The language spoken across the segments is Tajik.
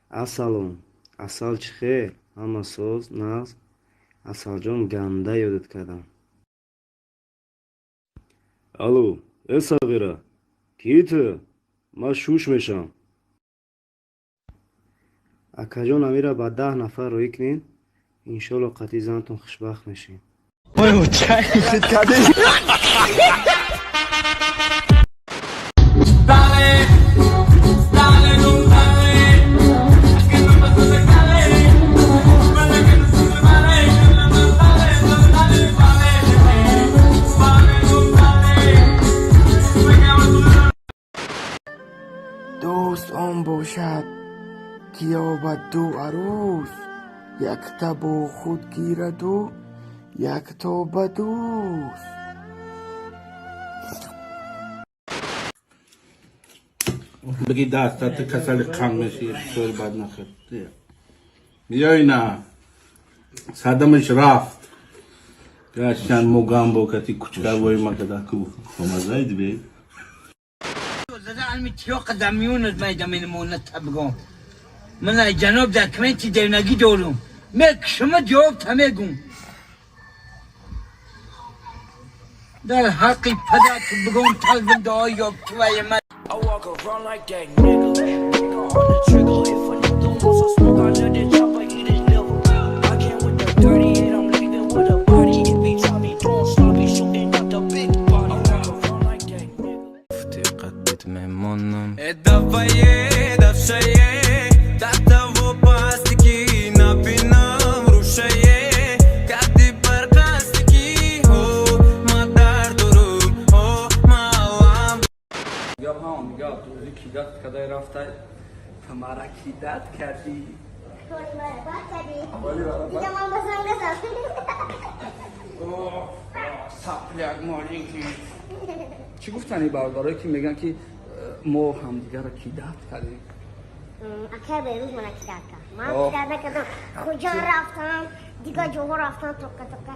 Ассалом, Асал, чӣ хел? Ҳама соз, нағз? Асалҷон, ганда ёдат кардам. Алло, э, сағира, кии ту? Ман шуш мешавам. Акаҷон, амира ба 10 нафар роӣ кунед, иншолло қатъи занатон хушбахт мешед. Дӯст он бошад, ки ёбад ду арӯс, якта бо худ гираду якто ба дӯст. Бигӣ дастата касали қанд меши, бисёри бад нахӯр. Биёй на. Садамаш рафт. Гаштан мугамбо кати кучкавои макада ку. Хомазайд бе. Ман аз ҷаноб документи девнагӣ дорум, мекушама, ҷавоб та мегум. Дар ҳаққи падар бигом талбим дуо ёбтувае ман. I walk around like that nigga. Finger on the trigger. If a nigga wants some smoke, I let it chopper eat his liver. I came with the 38, I'm leaving with a body. If he try me doing sloppy, shooting out the big body. I walk around like that nigga. Мемонам. Давае давшае датаво пастики набинам рушае кади барқастики ҳо ма дар дурум ҳо маалам. Гап ҳамон гап, рӯзи кидать кадай рафтай, мара кидать кардӣ. Дига ман ба занг назан. Сопляк маленький. Чӣ гуфтани бародарое, ки мегӯянд, ки мо ҳамдигарро кидать кардем? Акай Берӯз мана кидать кард. Ман кидать накардам. Хуҷа рафтам, дигар ҷоҳо рафтам, тока тока.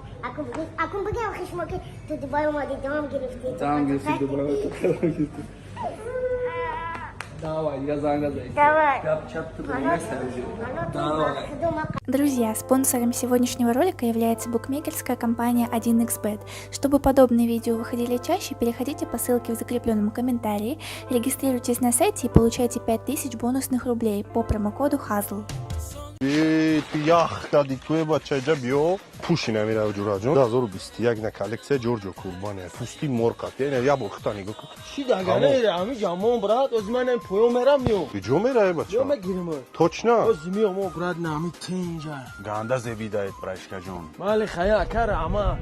Акун бигем хишмо, ки ту Дубай омадӣ, дам гирифтӣ. Дам гирифтӣ, Дубай гирифтӣ. Давай, дигар занг назан. Давай. Гап чап ту бинеста уже. Давай. Друзья, спонсором сегодняшнего ролика является букмекерская компания 1xBet. Чтобы подобные видео выходили чаще, переходите по ссылке в закрепленном комментарии, регистрируйтесь на сайте и получайте 5000 бонусных рублей по промокоду HAZL. Ту ях кади туе, бачаҷа, биё пӯши намира, ҷураҷон. 2021 на коллексия Ҷорҷо Курбане, пӯсти морқат, яъне як бор хута нигоҳ кун. Чӣ даганере ами ҷамон, брат, оз ман поё мерам, миё. Куҷо мераве, бача? Ё мегирим. Точно? Оз миё мо, брат, на ами тинҷа. Ганда зебидаед, брашкаҷон. Мали хая, акара ама.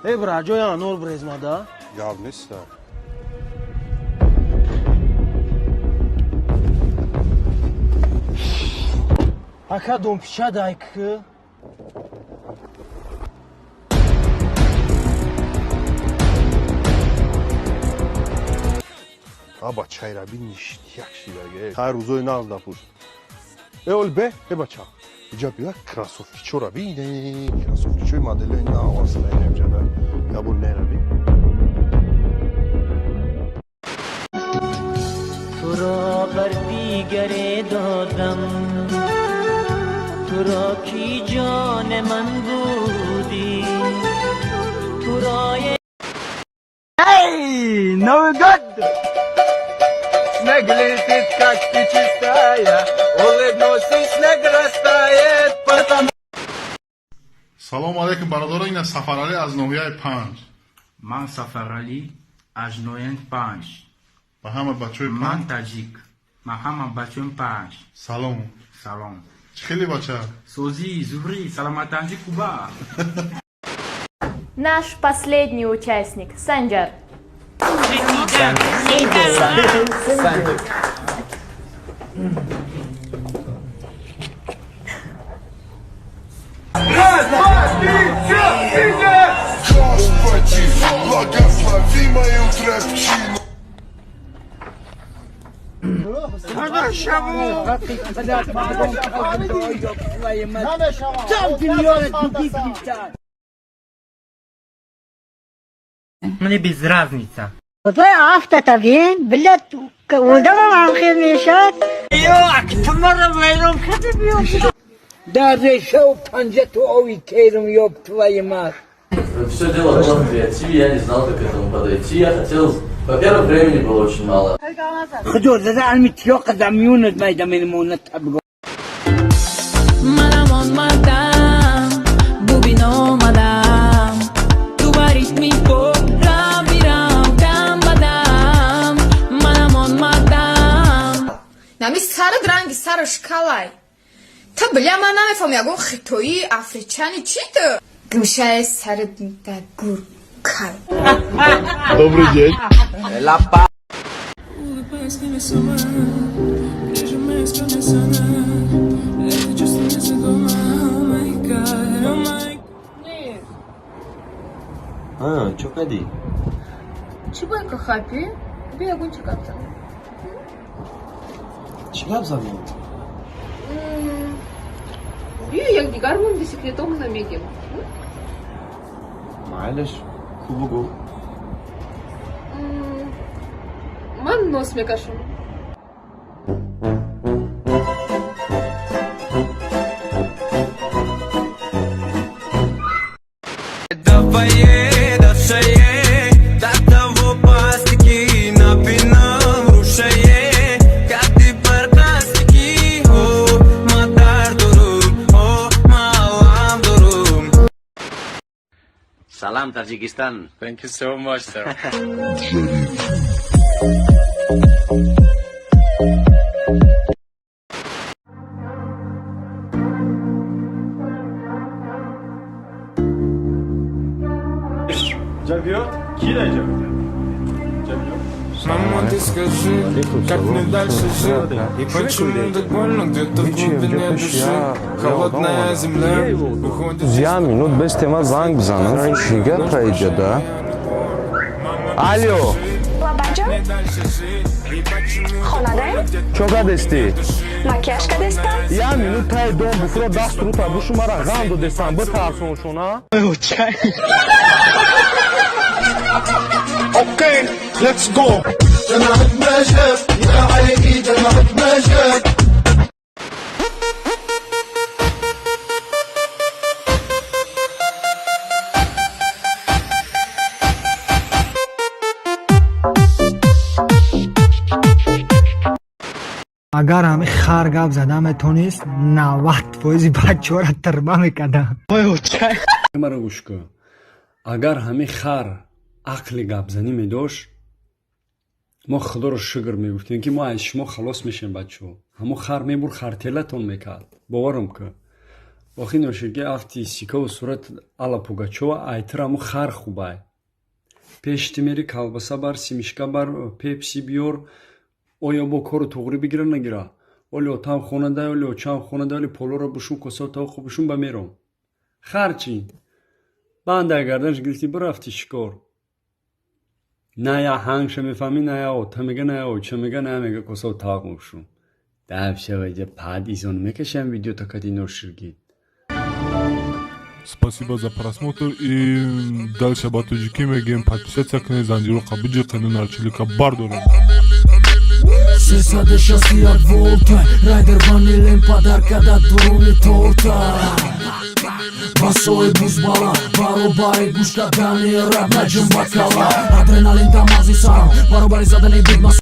Э, брат, ҷоя анор брезмада. Гап неста. Ака, домпича дай к. А бачайраби ништяк шидаге. Ҳар рӯзои нағз дапӯш. Э, ол бе, э, бача. Иҷа биё, кроссовкичора би, кроссовкичои моделои нав аста инҷада. Ябор нераби. Туро бар дигаре додам, туро ки ҷони ман будӣ, туро. Эй, Новый год! Снег летит, как ты чистая, улыбнулся, и снег растает, потому. Салому алейкум, бародаро, ина Сафаралӣ аз ноҳияи Панҷ. Ман Сафаралӣ аз ноҳияи Панҷ. Ба ҳама бачаҳои Ман Панҷ таҷик. Ман ҳама бачаҳои Панҷ. Салом. Салом. Чӣ хели, бача? Созӣ, зурӣ, саломатанҷи, куба. Наш последний участник Санджар. Санджар. Раз, два, три, четыре! Господи, благослови мою трэпчину. Ҳаққи падар чанд миллиона дуги гирифтан. Мне без разницы. Афтата бин, билет одамам ҳамхел мешад. Ё актамара вайрон карда биё. Дар решаву панҷа ту ови терм, ёб твою мать. Все дело было в креативе, я не знал, как к этому подойти. Я хотел... Во-первых, времени было очень мало. Худо зада ами тиёқа замюнат майда менмонат табго. Манам омадам, бубин омадам, ту ба ритми пора бирам дам ба дам, манам омадам. Нами сарат ранги сараш калай. Та бля, ман намефаҳмам, ягон хитоӣ, афричани, чӣ ту? Гӯшаи сарат да гур кал. Добрый день. Улыбаясь небесама, прижимаясь ко мне сама. Это чувство незнакомо, oh my God, oh my. Чо кардӣ? Чӣ бояд ка хапи? Би ягон чӣ гап занем. Чӣ гап занем? Биё, якдигармон би секретомона мегем. Майлаш, ку, бугӯ. Ман нос мекашам. Давае, давшае, до того пастики напинам рушае, как ты барқастики, о, мадар дурум, о, малам дурум. Салам, Таджикистан. Thank you so much, sir. Мама, ты скажи, как мне дальше жить? И почему так больно где-то в глубине души? Холодная земля уходит. Я минут без тема занг бизанам. Чӣ гапа иҷода? Алло. Лабаҷон, хонадаем? Чо кардестӣ? Макияж кардестам. Я минут таи дом буфуро, даст рута бушу, мара ғам додестам, битарсоншона. Okay, let's go. دمعة ما شاف يا عيني، دمعة ما شاف. Агар ҳами хар гап зада метонист, 90 фоизи бачаҳоро тирба мекардам. Маро гӯш кун, агар ҳами хар ақли гапзанӣ медошт, мо худоро шукр мегуфтем, ки мо аз шумо халос мешем. Бачаҳо, ҳамо хар мебур, хартелатон мекард, боварам кун. Охи ноширги афти сикаву сурат Алла Пугачова айтир, ҳамо хар хубай. Пешти мери, колбаса бар, семечка бар, пепси биёр. Оё бо кору туғрӣ бигира нагира? Оли отам хона дай, оли очам хона дай, оли полоро бушун, косо тавоқо бушун, ба мером. Хар чӣ? Банда гарданаш гирифтӣ, бирафти шикор. На я ҳангша мефаҳмӣ, на я ота мега, на я оча мега, на я мега косо тавоқ мебушун. Давшаваҷа пад изон мекашам видео такати ноширгид. Спасибо за просмотр и дальше ба тоҷикӣ мегӯем: подписаться кунед, занҷироқа биҷиқену нарчилика бардорем. 361 волта райдер ванилем падарка дар дуруни торта. Басои бузбала баробари гӯш кардани раб наҷум ба кала, адреналин дар мағзи сарам баробари задани бигмас.